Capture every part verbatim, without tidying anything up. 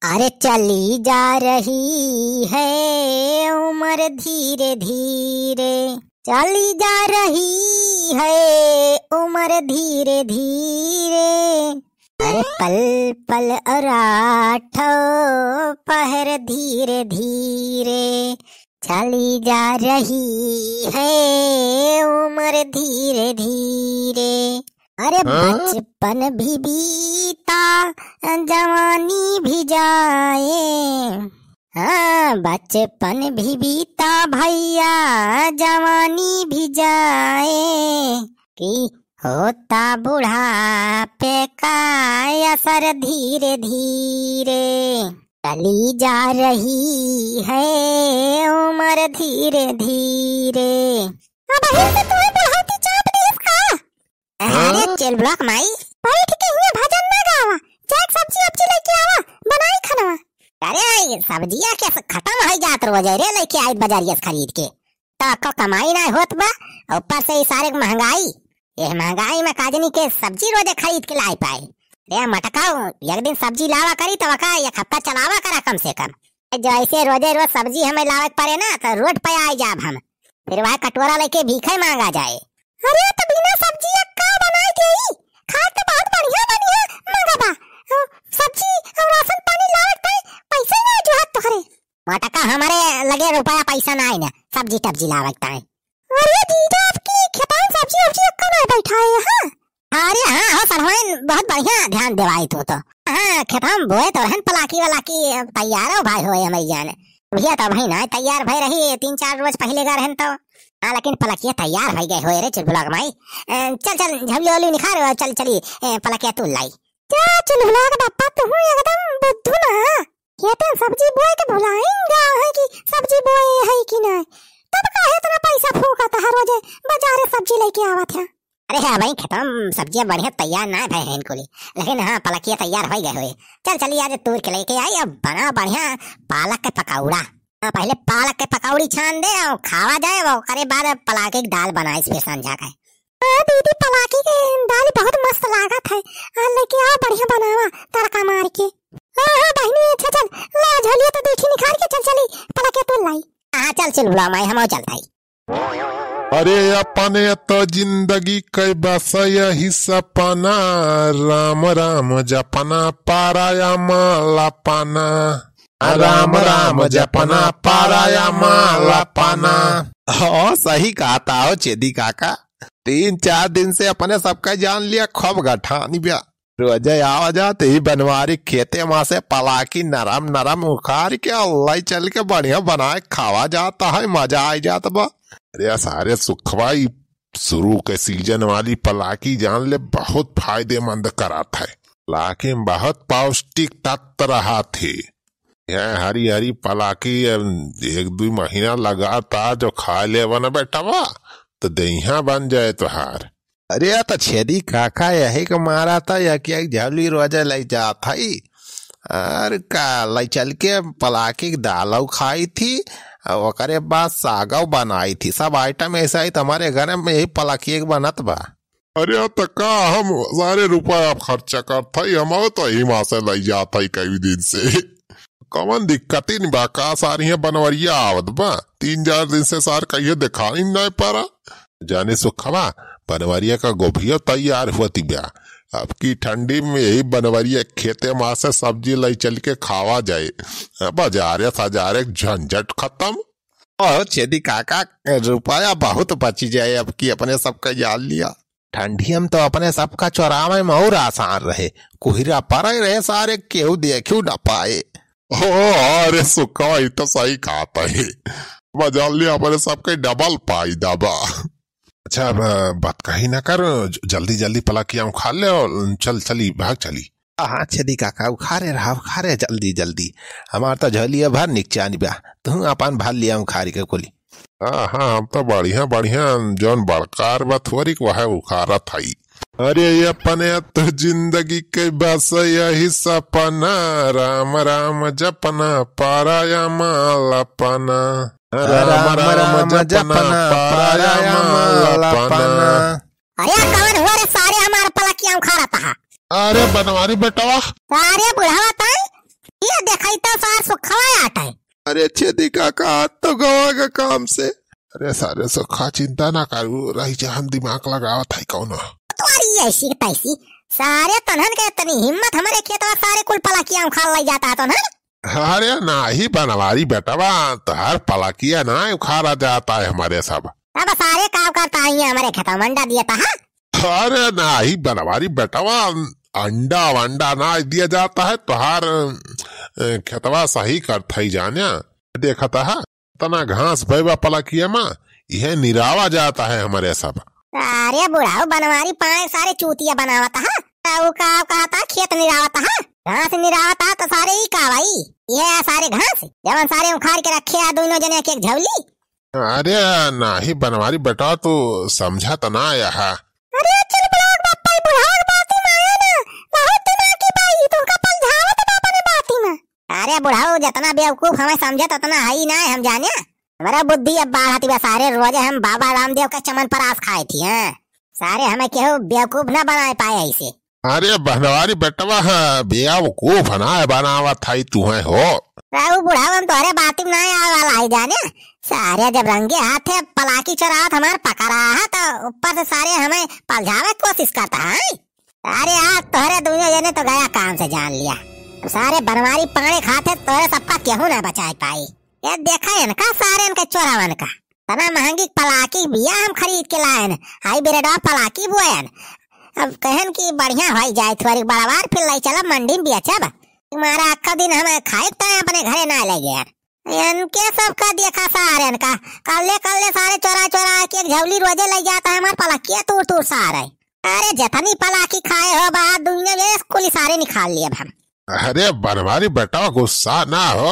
अरे चली जा रही है उम्र धीरे धीरे, चली जा रही है उम्र धीरे धीरे। अरे पल पल और आठों पहर धीरे धीरे, चली जा रही है उम्र धीरे धीरे। अरे हाँ? बचपन भी बीता, जवानी भी जाए। हाँ, बचपन भी बीता भैया, जवानी भी जाए। कि होता बुढ़ापे का असर धीरे धीरे, चली जा रही है उम्र धीरे धीरे। अब अहिल से तुम्हें बुढ़ौती चाप देस का? अरे हाँ? चुलबुलक माई, बैठ के हियां भजन ना गावा, जाके सब्जी उब्जी लेके आवा, बनाई खनवा। अरे सब्जिया के खत्म हो जात रोज रे, लेके आई बाजारिया से खरीद के, तो अक्को कमाई ना होत बा, ऊपर से ई सारे महंगाई। एह महंगाई में काजनी के सब्जी रोजे खरीद के लाए पाए। रे मटकाओ, एक दिन सब्जी लावा करी तो वका एक हफ्ता चलावा करा कम से कम। जो ऐसे रोजे रोज सब्जी हमें लावे के पड़े ना तो रोड पे आई जाब हम, फिर वह कटोरा लेके भीखे मांगा जाए। अरे तो बिना सब्जी या का बनाए देई? खाए तो बहुत बढ़िया बढ़िया मंगाबा। अ, सब्जी और राशन पानी लावे के ताई पैसा ना जुहात तोहरे। मटका हमारे लगे रुपया पैसा ना है ना सब्जी टब्जी लावे के ताई। अरे जीजा, आपकी खेतान सब्जी उब्जी अक्का ना बैठाए, हाँ? अरे हाँ हो सरवाइन, बहुत बढ़िया ध्यान देवाई तू तो। हाँ, खेतवा में बोए तो रहन पलाकी वाला की तैयार हो भाई होए हमरी जान। भैया तो भाई ना तैयार भई रही, तीन चार रोज पहले गा रहन तो। हाँ, लेकिन पलकिया तैयार भई गए होए रे चुलबुलक माई। ए, चल चल झबली ओली निखार, चल चली, ए, पलकिया तू लाई। क्या चुलबुलक बापा, तू एकदम बुद्धू ना। खेते में सब्जी बोए के भुलाइन गया है कि सब्जी बोए है कि नहीं। तब काहे इतना पैसा फूकत है, रोजे बाजारे सब्जी लेके आवत है। अरे हाँ भाई, खेतवा में सब्जियां बढ़िया तैयार ना भए हैं कुली, लेकिन हाँ पलकिया तैयार हो गए हुए। चल चली आज तूर के लेके आई, अब बना बढ़िया पालक के पकौड़ा। हाँ, पहले पालक के पकौड़ी छान दे और खावा जाए, वो करे बाद पलाकी की दाल बनाई फिर संझा का। हाँ दीदी, पलाकी के दाल बहुत मस्त लागत है। हाँ, लेके आओ, बढ़िया बनावा तड़का मार के। हाँ, हाँ बहिनी, अच्छा चल, ला झोलिया तो देखी निखार के, चल चली, पलाकी तू लाई। हाँ, चल चुलबुलक माई, हम चलत हई। अरे अपने तो जिंदगी के बस यही सपना, राम राम जपना पाराया माला पाना। राम राम जपना पाराया माला पाना। हाँ, सही कहत हो छेदी काका। तीन चार दिन से अपने सबका जान लिया, खूब गठानी ब्या। रोजे आवा जात ही बनवारी खेते मा से पलाकी नरम नरम उखार के लाई चल के बढ़िया बनाए खावा जात है, मजा आई जात बा। अरे सारे सुखवा, ई शुरू के सीजन वाली पलाकी जान ले बहुत फायदेमंद करात है। पलाकी में बहुत पौष्टिक तत्व रहत है। यह हरी हरी पलाकी एक दुइ महीना लगातार जो खा लेबा ना बेटवा, तो देहिया बन जाए तोहार। अरे, या तो छेदी काका यही के मारा था, या कि एक झबली रोजे लई जात हई। और का, लई चल के पलाकी के दालौ खाई थी, और ओकरे बाद सागौ बनाई थी। सब आइटम ऐसा ही तो हमारे घर में यही पलाकी के बनत बा। अरे, तो का हम सारे रुपया खर्चा करत हई, हम तो यही मा से लई जात हई कई दिन से। कवन दिक्कत ही नहीं बा, का सार हियाँ बनवरिया आवत बा? तीन चार दिन से सार कहियो देखाई नहीं पारा। जाने सुखवा, बनवरिया का गोभियो तैयार होती बा। अब की ठंडी में यही बनवरिया खेते मा से सब्जी लई चल के खावा जाए। बाजारे साजारे झंझट खत्म। ओ छेदी काका, रुपया बहुत बची जाए अब की अपने सबका जान लिया। ठंडिया में तो अपने सबका चोरावे में और आसान रहे, कुहिरा पड़े रहे सारे, केहू देखियो ना पाए। ओ, अरे सुखवा, ई तो सही कहत है। मजा लिया अपने सबके डबल फायदा बा। अच्छा, अब बात कही ना कर, ज-, जल्दी जल्दी पलाकिया उखाड़ ले और चल, चली, भाग चली। हाँ, छेदी काका, उखारे रहा, उखारे जल्दी जल्दी। हमार तो झोलिया भर निकचानी बा, तू अपन भर लिया उखारी के कुली। हाँ, हाँ, हम तो बढ़िया, बढ़िया, जौन बड़कार बा थोरिक, वह उखारत हई। अरे, ये अपने तो जिंदगी के बस यही सपना, राम राम जपना, पाराया माल अपना। राम राम जपना, पाराया माल अपना। अरे, कौन हुआ रे सारे हमार पलकिया उखाड़त हा? अरे, बनवारी बेटवा। अरे, बुढ़वा ताई, ये देख सुखवा आटे। अरे छेदी काका, आज तो गवा का काम से। अरे सारे सुखा, चिंता ना करू, रही जा, हम दिमाग लगावत है कौनो। तोरी ऐसी की तैसी, सारे तनहन के इतनी हिम्मत, हमरे खेतवा सारे कुल पलाकिया उखाड़ लइ जाता है तनहन। अरे नाही बनवारी बेटवा, तोहार पलाकिया ना उखाड़ा जाता है हमरे सब। अब सारे काम करता है ये हमरे खेतवा मंडा दिया था, हाँ? अरे नाही बनवारी बेटवा, अंडा वंडा ना दिया जाता है, तोहार, अ, खेतवा सही करत है जाने। देखत है, तना घास भइबा पलाकिया मा, इहे निरावा जाता है हमरे सब। अरे बुढ़ाऊ बनवारी पाए सारे चूतिया बनावत है। ऊ का कहता खेत निरावत है, घास निरावत है तो सारे ई का भाई, ये सारे घास जवन सारे उखाड़ के रखे है दोनों जने एक एक झौली। अरे नाही बनवारी बेटा, तू समझत ना आया है। अरे चुलबुलाक बापा, ई बुढ़ाऊ बाती में आया ना, बहुत दिमाग की बाई, तुमका पलझावत बापा ने बाती में। अरे बुढ़ाऊ, जितना बेवकूफ हमें समझत उतना है ही ना, हम जाने। हमारा बुद्धि अब बाढ़त बा सारे, रोजे हम बाबा रामदेव का चमन पर आस खाए थी, हैं? सारे हमें केहू बेवकूफ ना बनाए पाए ऐसे। अरे बनवारी बेटवा, हाँ, बेवकूफ ना बनावत है तू है हो। राऊ बुढ़ाऊ, हम तोहरे बाती में ना आवे वाला है जाने। सारे जब रंगे हाथे पलाकी चोरावत हमार पकड़ा है तो ऊपर से सारे हमें पलझावे कोशिश करता है। अरे आज तोहरे दोनों जने तो गया काम से जान लिया। सारे बनवारी पानी खाते तोहरे सबका केहू ना बचाए पाई। ये देखा इनका सारे इनके चोरावन का। तना महंगी पलाकी बिया हम खरीद के लायन, हाई ब्रेडवा पलाकी बोयन। अब कहन कि बढ़िया होई जाए थोड़ी बड़वार, फिर लई चलब मंडी में बेचब। मारा अक्का दिन हम खाए के टाइम अपने घरे ना ले गए। इनके सबका देखा सारे इनका, कल्ले कल्ले सारे चोरा चोरा के एक झौली रोजे ले जाता है हमार पलाकिया तूर तूर सारे। अरे जतनी पलाकी खाए हो बा दुनिया में कुल सारे निकाल लिए अब हम। अरे बनवारी बेटा गुस्सा ना हो।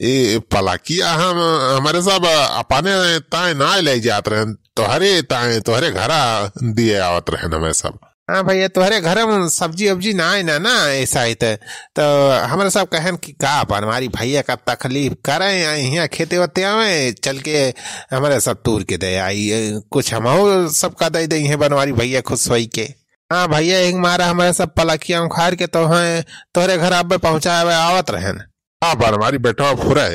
ए पलाकिया हम हमारे सब अपने ताए ना ले जात रहन, तोहरे ताए तोहरे घरा दिए आवत रहन हमें सब। हाँ भैया, तोहरे घर में सब्जी उब्जी ना आए ना, ना ऐसा ही तो, तो हमारे सब कहन कि का बनवारी भैया का तकलीफ करें, यहाँ खेते वते आवे, चल के हमारे सब तूर के दे आई, कुछ हम सबका दे दे हैं बनवारी भैया खुश होई के। हाँ भैया, एक मारा हमारे सब पलकिया उखाड़ के तो हैं तोहरे घर अब पहुँचावे आवत रहन। हाँ बनवारी बेटवा फुरे,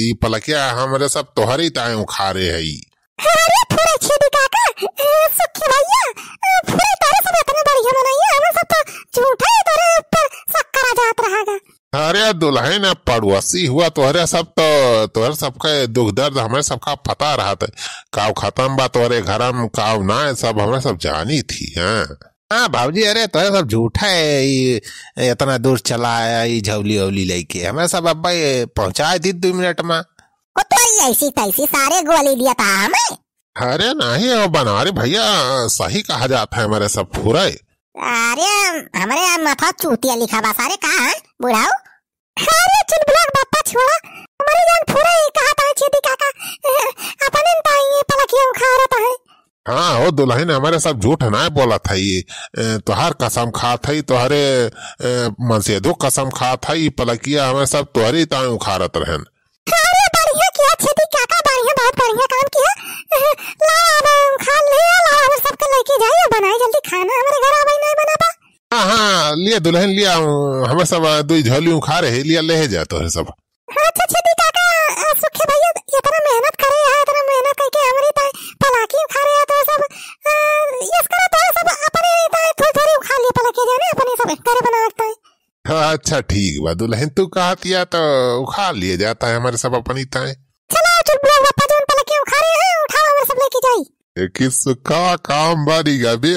ई पलकिया हमरे सब तोहरे ताए उखाड़े है। अरे फुरे छेदी काका, ए, सुखी भैया, ए, फुरे तोरे सब इतना बढ़िया बनाई है, हमें सब तो झूठा ही तोरे ऊपर शक करा जात रहेगा। अरे दुल्हन, अब पड़ोसी हुआ तोहरे सब तो, तोहरे सबके दुख दर्द हमें सबका पता रहत है। काव खत्म बा तोहरे घर में, काव ना, सब हमें सब जानी थी, हाँ। हाँ भौजी, अरे तोहरे सब झूठा है, ई इतना दूर चला आया, ई झौली औली लेके। हमें सब अब्बा ये पहुँचा दी दो मिनट में। ओ तोरी ऐसी तैसी सारे गोली दिया था हमें। अरे नहीं, वो बनवारी भैया सही कहा जाता है, हमारे सब फुरे। अरे हमरे यार माथा चूतिया लिखा बा सारे, का है बुढ़ाऊ? अरे चुलबुलाक बापा छोड़ा, हमारे जान फुरे कहा था छेदी काका, अपने न पाई पलकिया उखाड़त है। हाँ हो दुल्हन, हमारे सब झूठ ना बोलत है, ए, तोहार कसम खात है, तोहरे, ए, मनसेधो कसम खात है, ई पलकिया हमें सब तोहरे ताए उखाड़त रहन। अरे बढ़िया किया छेदी काका, बढ़िया, बहुत बढ़िया काम किया। लाओ अब उखाड़ ले, लाओ अब सबके लेके जाइए, बनाए जल्दी खाना, हमारे घर आवे नहीं बनाबा। हाँ, हाँ, लिया दुल्हन लिया, हमें सब दुई झोली उखाड़े है, लिया ले जा तोहरे सब। अच्छा छेदी काका, आ, सुखे भैया इतना मेहनत करे है, इतना मेहनत करके हमरी ताए पलाकी उखाड़े है, तो सब, आ, यस करा तो सब अपने ताए थोड़ी थोड़ी उखाड़ लिए पलाकी जाने, अपने सब घरे बनावत ताए। हाँ, अच्छा ठीक बा दुल्हन, तू कहतिया तो उखाड़ लिए जाता है हमारे सब अपनी ताए। चलो चुलबुलाक बापा, जौन पलाकी उखाड़े हैं, उठाओ हमारे सब लेके जाई। ए किस का काम बारी गा बे,